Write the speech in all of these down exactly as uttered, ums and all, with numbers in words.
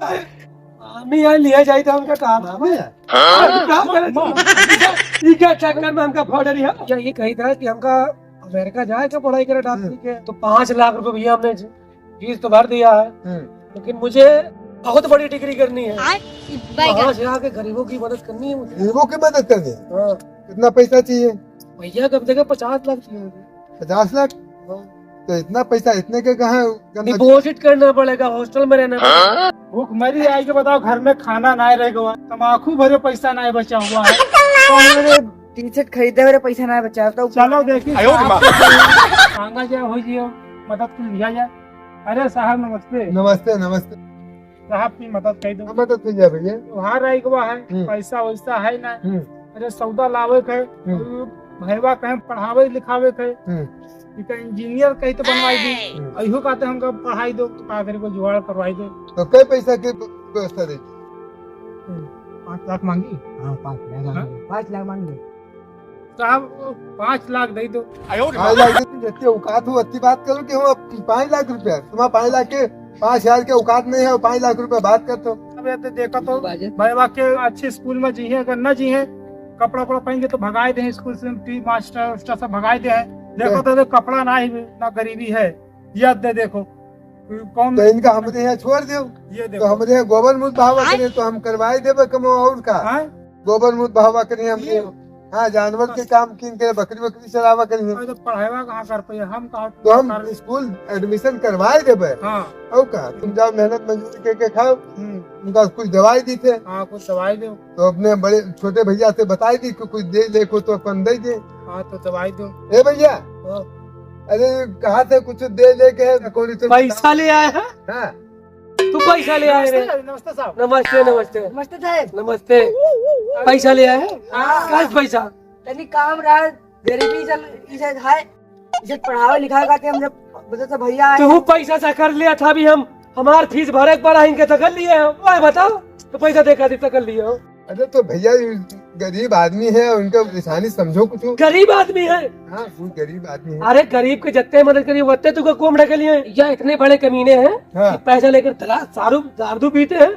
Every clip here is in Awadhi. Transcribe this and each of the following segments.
हम ही यहाँ लिया जाए तो हमका काम है। हाँ? काम करे तो। ये क्या चक्कर में हमका फोड़ रही है? क्या ये कही था कि हमका अमेरिका जाए क्या पढ़ाई करे डॉक्टरी के? तो पाँच लाख रुपए भैया हमने फीस तो भर दिया है, हम्म। लेकिन मुझे बहुत बड़ी डिग्री करनी है। आय, बाय गा। पाँच लाख के गरीबों की मदद करनी है मुझे। गरीबों की मदद करनी है? हाँ। कितना पैसा चाहिए? भैया, कम से कम पचास लाख चाहिए मुझे। पचास लाख? हाँ। तो इतना पैसा इतने के कहाँ गंदा डिपॉजिट करना पड़ेगा, हॉस्टल में रहना पड़ेगा। भूख मरी आई के बताओ, घर में खाना ना रह गवा, तमाकू भरे पैसा ना बचा हुआ है। तो हमरे टी शर्ट खरीदे भरे पैसा ना बचा, तो चलो देखी आयो रे माँ। मांगा जाए, हो जियो, मदद कर लिया जाए। अरे साहब नमस्ते। नमस्ते, नमस्ते। साहब की मदद कर दो। हाँ, मदद कर दिया भैया। त्योहार आई गवा है, हम्म। पैसा वैसा है ना। हम्म। अरे सौदा लावे के, हम्म। भैया कहें पढ़ावे लिखावे के, हम्म। इनका इंजीनियर कहीं तो बनवाई दी। हम्म। अहियो कहते हमका पढ़ाई दो, तो का करे को जुगाड़ करवाई दो। तो कै पैसा के व्यवस्था दे? हम्म। पाँच लाख मांगी? हाँ, पाँच लाख हाँ? मांगी। पाँच लाख मांगी। साहब, पाँच लाख दे दो। पाँच लाख दे दो, जितनी औकात हो, उतनी बात करो कि हम पाँच लाख रुपया, तुम्हारा पाँच लाख के, पाँच हजार के औकात नहीं है, पाँच लाख रुपया बात करते हो। अब ये तो देखो तो, बाजे। भाई वाकई अच्छे स्कूल में जी हैं, अगर ना जी हैं, कपड़ा उपड़ा पहन के तो भगाए दे हैं स्कूल से, टी मास्टर उस्टर सब भगाए दे हैं। देखो तो, तो कपड़ा ना ही, ना गरीबी है, ये दे देखो। कौन तो इनका हमरे यहाँ छोड़ दो। ये देखो। तो हमरे यहाँ गोबर मूत बहावा करे तो हम करवाए देबे कमो और का? हाँ? गोबर मूत बहावा करे हमरे। ये? हाँ, जानवर के काम किन करे, बकरी वकरी चरावा करे। अरे तो पढ़ावा कहाँ कर पाए, हम कहाँ तो हम कर स्कूल एडमिशन करवाए देबे। हाँ। और का? तुम जाओ मेहनत मजदूरी के, के खाओ। हम्म। उनका कुछ दवाई दी थे। हाँ, कुछ दवाई दो। तो अपने बड़े छोटे भैया से बताई दी कि कुछ दे ले को तो अपन दे दे। हाँ, तो दवाई दो। ए भैया। हाँ। अरे कहा थे कुछ दे ले के है, कौन इतने पैसा ले आया है? हाँ। तू पैसा ले आए रे? नमस्ते, नमस्ते साहब। नमस्ते, नमस्ते। नमस्ते साहब। नमस्ते। पैसा ले आए हैं? हाँ। कहाँ से पैसा? तनी काम रहा, गरीबी चल, इसे है, इसे पढ़ावे लिखावे का के हम जब बदल से भैया आए। तू पैसा से कर लिया था, अभी हम, हमार फीस भरे के पड़ा, इनके तो कर लिए हम। ओए बताओ, तो पैसा देखा दी तो कर लिए हो। अरे तो भैया, ये गरीब आदमी है, उनका परेशानी समझो कुछ। गरीब आदमी है। हाँ, वो गरीब आदमी है। अरे गरीब के जत्ते मदद करिए, वत्ते तुका कोम ढकेलिए। या इतने बड़े कमीने हैं हाँ। कि पैसा लेकर दरा-, दारू, दारू पीते हैं,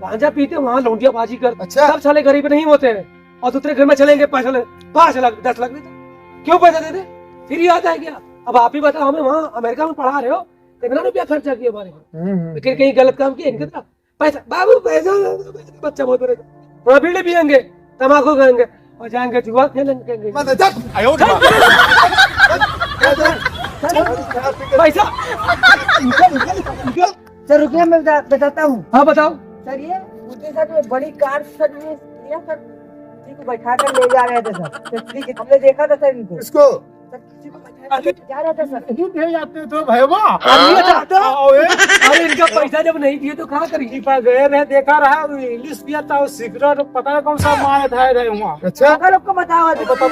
गांजा पीते हैं, वहाँ लौंडिया बाजी करते हैं। अच्छा। सब साले गरीब नहीं होते हैं। और दूसरे घर में चलेंगे, पैसा ले, पाँच लाख, दस लाख देते। क्यों पैसा देते? फिर याद आया क्या? अब आप ही बताओ, हमें वहाँ अमेरिका में पढ़ा रहे हो, कितना रुपया खर्चा किया हमारे यहाँ? हम्म, हम्म। लेकिन कहीं गलत काम किया इनके तरह? पैसा, बाबू, पैसा, पैसा, बच्चा बहुत बड़े। वहाँ बीड़ी पियेंगे, तम्बाकू खाएंगे और जाएंगे जुआ खेलेंगे। मत जा। आयो रे बाप। पैसा। सर, रुकिए, मैं बता-, बताता हूँ। हाँ, बताओ। सर, ये उनके साथ में बड़ी कार, सर, ये, ये सर, किसी को बैठा कर ले जा रहे थे, सर। तो किसी को हमने देखा था, सर, इनको। किसको? सर, किसी को बैठा कर अरे, जा रहे थे, सर। नहीं दे जाते तो भैया। अरे, ये तो, आओ, ए। अरे, इनका पैसा जब नहीं दिए तो कहाँ करेंगे? टिपा गए रहे, देखा रहा, वो इंग्लिश पिया था, वो सिगरेट, पता है कौन सा मार था रहे वहाँ। अच्छा। अगर आपको बताओ, तो बताओ।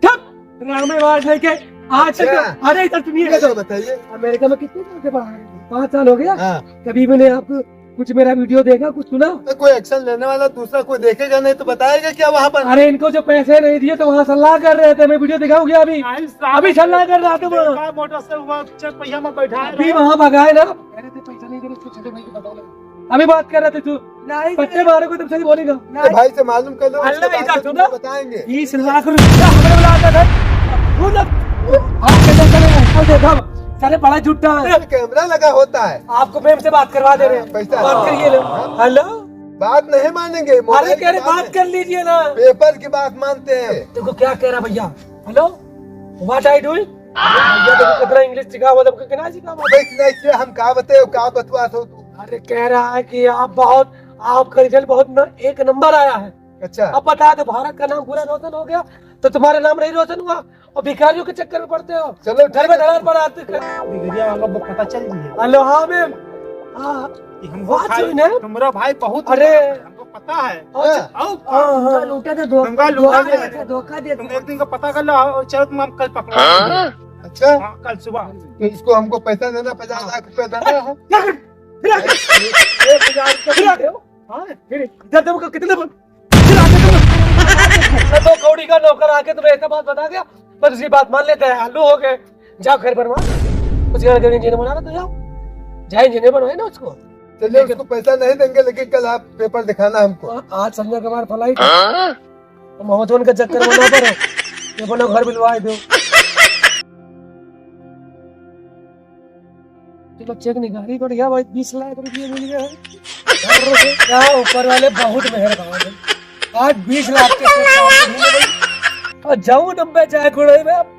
चुप! रामे बाज लेके आज तक। अच्छा। अरे, इधर सुनिए। ये तो बताइए। अमेरिका में कितने साल से पढ़ा रहे हैं? पाँच साल हो गया। हाँ। कभी मैंने आपको कुछ मेरा वीडियो देखा, कुछ सुना? तो कोई एक्शन लेने वाला दूसरा कोई देखेगा नहीं तो बताएगा क्या वहाँ पर? अरे, इनको जो पैसे नहीं दिए तो वहाँ सलाह कर रहे थे, मैं वीडियो दिखाऊँ क्या अभी? नहीं साहब, अभी सलाह कर रहा था वहाँ। देखा, मोटर से हुआ, चार पहिया में बैठा है। अभी वहाँ भगाए ना, कह रहे थे पैसा नहीं दे रहे, उसको छोटे भाई को बताओ ना। अभी बात कर रहे थे तू। नहीं, पट्टे मारोगे तब सही बोलेगा। नहीं। तो भाई से मालूम कर लो, अल्लाह उसके बाद इधर में सुनो। तुमको बताएंगे। बीस लाख रुपया हमें बुलाता था। वो लोग, आप कैसे चले? वो देखो, साले बड़ा झूठा है। कैमरा लगा होता है। आपको प्रेम से बात करवा दे रहे हैं। हाँ, पैसा। बात करिए ना। हाँ। हेलो? बात नहीं मानेंगे, अरे मोबाइल कह रहे की बात बात नहीं। कर लीजिए ना। पेपर की बात मानते हैं। देखो क्या कह रहा भैया। हेलो? What I doing? भैया देखो कितना इंग्लिश सीखा हुआ, तुमको कितना सीखा हुआ? भाई, नहीं, ये हम का बताए, का बतवा तो तू? अरे कह रहा है कि आप बहुत, आपका रिजल्ट बहुत न, एक नंबर आया है। अच्छा। अब बता दो, भारत का नाम पूरा रोशन हो गया, तो तुम्हारा नाम नहीं रोशन हुआ और भिखारियों के चक्कर में पड़ते हो। चलो, घर में ठीक है। दरार पर आते कर। बिगड़िया वाला को पता चल गया। हेलो, हाँ मैम। हाँ। कि हमको बात भाई, हुई ना? तुम्हारा भाई बहुत अरे। हमको पता है। अच्छा। हाँ। आओ। हाँ, हाँ। लूटा था, धो-, हमका लूटा धोखा दे। दिया था, धोखा दिया तुम था। एक दिन का पता कर लो, आओ, चलो तुम हम कल पकड़ो। हाँ? अच्छा। हाँ, कल सुबह। तो इसको हमको पैसा देना, पचास लाख रुपया देना है। क्या कर-, फिर आ गए। एक हजार रुपया फिर आ गए हो? हाँ, फिर इधर देखो, कितने ब-, फिर आ गए तुम। तो दो कौड़ी का नौकर आके तुम्हें ऐसा बात बता गया, बस उसकी बात मान लेते हैं, आलू हो गए। जाओ घर बनवा, कुछ घर के इंजीनियर बना रहे तो जाओ, जाए इंजीनियर बनवाए ना उसको। चलिए, लेकिन उसको पैसा नहीं देंगे, लेकिन कल आप पेपर दिखाना हमको। आ-, आज संजय कुमार फ्लाइट है। हाँ? तो महाजन के चक्कर में ना पड़ो, ये अपना घर मिलवा दो। चलो, चेक निकाली, बढ़िया भाई, बीस लाख रुपये मिल गए हैं। क्या, ऊपर वाले बहुत मेहरबान हैं, आज बीस लाख के चेक पास मिल गए। और जाऊं नब्बे चाहे कोड़े में अब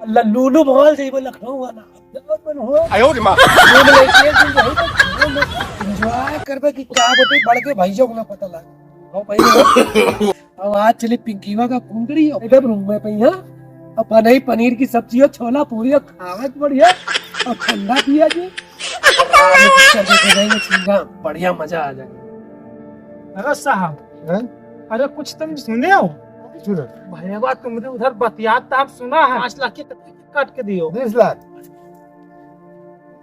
लल्लूनू भवाल जी, वो लखनऊ वाला। आयो रे माँ। ये बोले, एक दिन वहीं पर घूम लो, एंजॉय करबे कि का बोलते, बड़ के भाइयों को ना पता लगा। हाँ भाई, अब आज चली पिंकीवा का कुंडली, एकदम रूम में पई, हाँ? अब बनाई पनीर की सब्जी और छोला पूरी और खावा के बढ़िया और ठंडा पिया जी। और रात में पिक्चर देखे जाएंगे, चिंगा, बढ़िया मजा आ जाएगा। अरे साहब, हैं? अरे कुछ तुम सुने हो? सुनो। भैया तुमरे उधर बतियात तो हम सुना है, पाँच लाख के कतई काट के दियो। बीस लाख।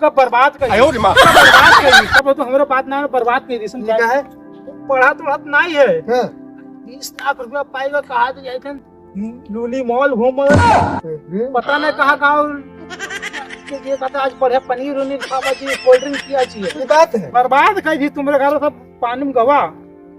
कब बर्बाद कर आयो रे माँ। कब बर्बाद कर दी? तब तो हमरो बात ना बर्बाद कर दी, समझा? ये का है? पढ़त वढ़त नहीं है। हाँ। बीस लाख रुपया पाएगा, कहा तो जाए थे लूली मॉल घूम। हम्म। पता नहीं कहाँ कहाँ के ये कहता आज बढ़िया पनीर उनीर खावा जी, कोल्ड ड्रिंक पिया चाहिए। ये बात है। बर्बाद कर दी तुम्हारे घर सब पानी में गवा।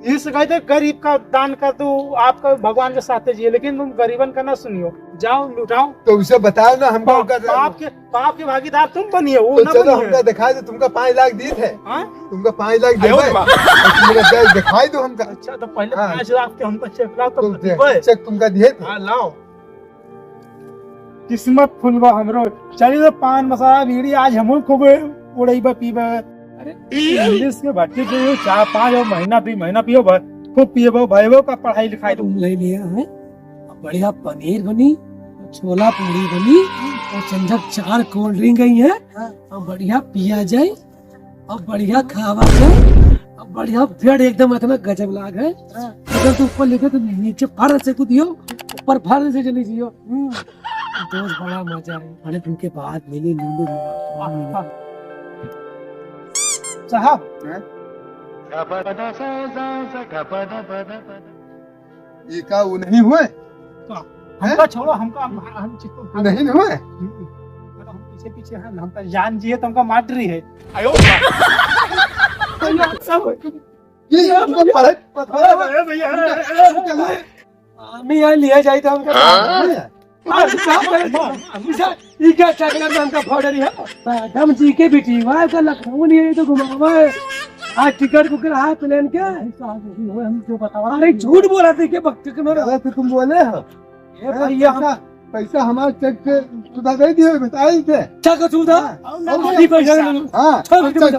इस गए थे गरीब का दान कर दो, आपका भगवान के साथ जिए, लेकिन तुम गरीबन का ना सुनियो। जाओ लुटाओ। तो उसे बताओ ना हमको बा-, का बाप के बाप के भागीदार तुम बनिए, वो तो ना चलो, बनिए। हमका दिखाई दो, तुमका पाँच लाख दिए थे। हाँ? तुमका पाँच लाख आयो दिए रे थे। बाप। तो तुमका दे-, दिखाई दो हमका। अच्छा, तो पहले हाँ। पाँच लाख के हमका चेक लाओ, तो तुम दे-, दिए। चेक तुमका दिए थे। हाँ, लाओ। किस्मत फुलवा हमरो। चलिए तो पान मसाला बीड़ी आज हमहू खूब उड़ैबे पीबे। अरे, इंग्लिश के भट्टी पे यो चार पाँच और महीना, दुई महीना पियो बस। खूब पियबो, भयबो का पढ़ाई लिखाई। तुम ले लिया है, बढ़िया पनीर बनी, छोला पूरी बनी, और संझा चार कोल्ड ड्रिंक गई है, हाँ। और बढ़िया पिया जाए, और बढ़िया खावा जाए, और बढ़िया बेड एकदम इतना गजब लाग है। हाँ। अगर तू ऊपर लेटे तो नीचे फर्श से कूदियो, ऊपर फर्श से चली जियो। हम्म। दोस्त, बड़ा मजा है। बड़े दिन के बाद मिली, लूलू, हाँ। साहब। हैं? ये का वो नहीं हुए? का? हैं? हमका छोड़ो, हमका, हम, हम चित्त नहीं हुए? हम्म। हम पीछे पीछे हैं, हमका जान जिए तो हमका मार रही है। आयो। ये हमको पढ़े, पढ़े, अरे भैया, अरे, अरे, अरे। हम यहाँ लिया जाए तो हमका हाँ? मार, मार, मार, मार। ई का चकलेट में हमका फोड़ रही है? मैडम जी के बेटी, वाह, का लखनऊ नहीं है तो घुमावा है। आज टिकट बुक रहा है प्लेन के। हम जो बतावा। अरे झूठ बोला थे के वक्त के मेरे। गलत तुम बोले हो। ए भैया, हम पैसा, पैसा हमारे चेक के सुधा दे दिए, बताई थे। चेक के सुधा? हाँ। और नहीं पैसा। हाँ। चल, अच्छा, चल।